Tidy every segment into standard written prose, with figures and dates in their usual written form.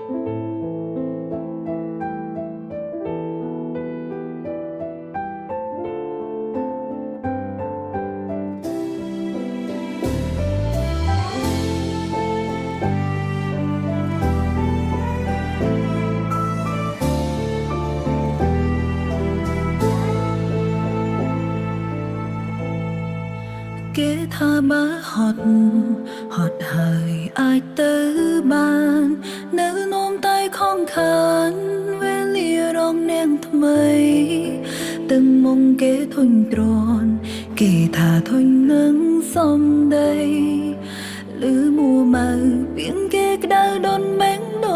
គេថាបើហត់ហត់ហើយអាចទៅបាននៅនោមតែខំខានវេលារងនាងថ្មី ទឹងមុងគេធុញទ្រាន់គេថាធុញនឹងសំដីឬមួម៉ៅពីងគេក្តៅដុនមេងដ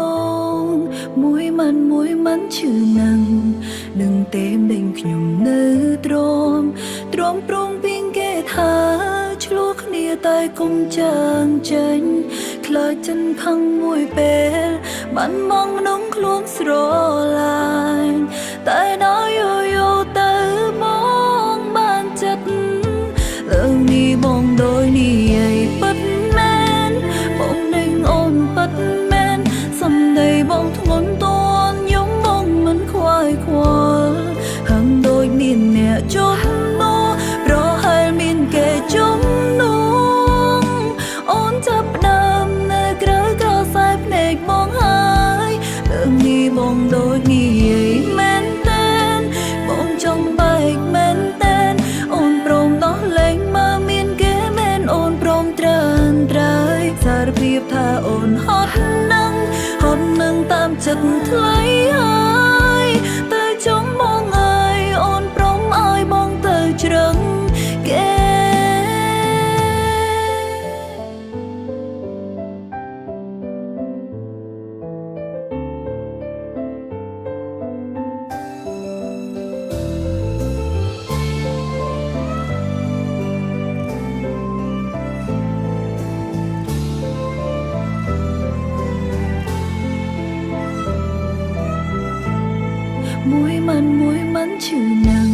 ងមួយម៉ាន់មួយម៉ាន់ឈឺនឹងនឹងទេមដេញខ្ញុំនៅទ្រាំទ្រាំព្រមពីងគេថាឆ្លោះគ្នាតែគុំចាងចេញខ្លាចចិនខឹងមួយពេលបានមកក្នុងខ្លួនស្រឡាញ់តែដល់យូរយូរទៅបងបានចិត្តលើកនេះបងដោយនិយាយពិតមែនបងនឹងអូនពិតមែនសំដីបងធ្ងន់តនយំបងមិនខ្វាយខ្វល់ហឹងដូចមានអ្នកជុំនោះប្រហែលមានគេជុំនោះអូនចាប់ផ្ដើមនៅក្រៅក្រសែភ្នែកបងហើយរឿងនេះបងដូចនិយាយមែនតែនបងចង់បែកមែនតែនអូនព្រមដោះលែងមើលមានគេមែនអូនព្រមត្រើនត្រើយសារភាពថាអូនហត់នឹងហត់នឹងតាមចិត្តថ្លៃហើយទៅចង់បងអើយអូនព្រមឲ្យបងទៅជ្រឹងគេ មួយម៉ាន់មួយម៉ាន់ឈឺនឹង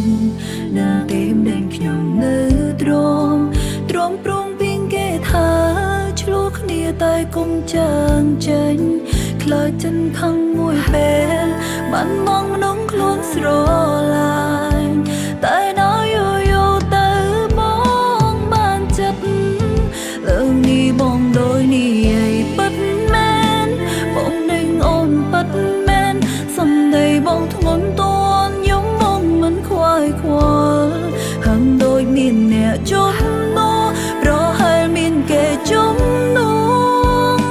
នឹងទេមដេញខ្ញុំនៅទ្រាំទ្រាំព្រមពីងគេថាឆ្លោះគ្នាតែគុំចាងចេញខ្លាចចិនខឹងមួយពេលបានមកក្នុងខ្លួនស្រឡាញ់តែដល់យូរយូរទៅបងបានចិត្តលើកនេះបងដោយនិយាយពិតមែនបងនឹងអូនពិតមែនសំដីបងធ្ងន់តនយំបងមិនខ្វាយខ្វល់ហឹងដូចមានអ្នកជុំនោះប្រហែលមានគេជុំនោះ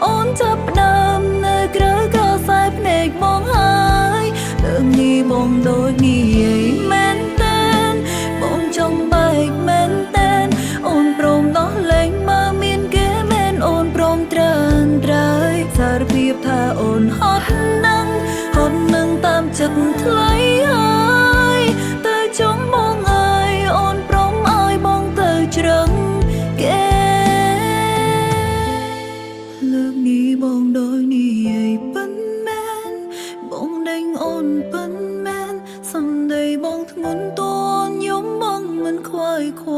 អូនចាប់ផ្ដើមនៅក្រៅក្រសែភ្នែកបងហើយរឿងនេះបងដូចនិយាយមែនតែនបងចង់បែកមែនតែនអូនព្រមដោះលែងមើលមានគេមែនអូនព្រមត្រើនត្រើយសារភាពថាអូនហត់នឹងហត់នឹងតាមចិត្តថ្លៃហើយទៅចង់បងអើយអូនព្រមឲ្យបងទៅជ្រឹងគេលើកនេះបងដោយនិយាយពិនមែនបងដេញអូនពិនមែនសំដីបងធ្ងន់តនយំបងមិនខ្វាយខ្វ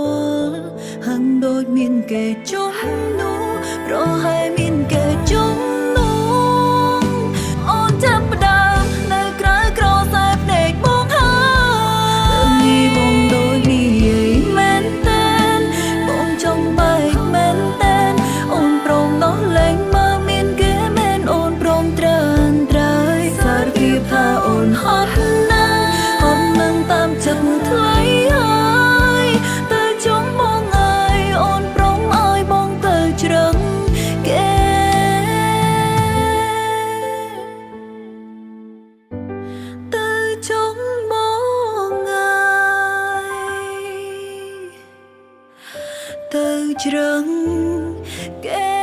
ល់ហឹងដូចមានគេជុំនោះប្រហែលមានគេជុំនោះអូនចាប់ផ្ដើមនៅក្រៅក្រសែភ្នែកបងហើយរឿងនេះបងដូចនិយាយមែនតែនបងចង់បែកមែនតែនអូនព្រមដោះលែងមើលមានគេមែនអូនព្រមត្រើនត្រើយសារភាពថាអូនហត់ណាស់ហត់នឹងតាមចិត្តថ្លៃហើយទៅចង់បងអើយអូនព្រមឲ្យបងទៅជ្រឹងគេទៅចង់បងអើយទៅជ្រឹងគេ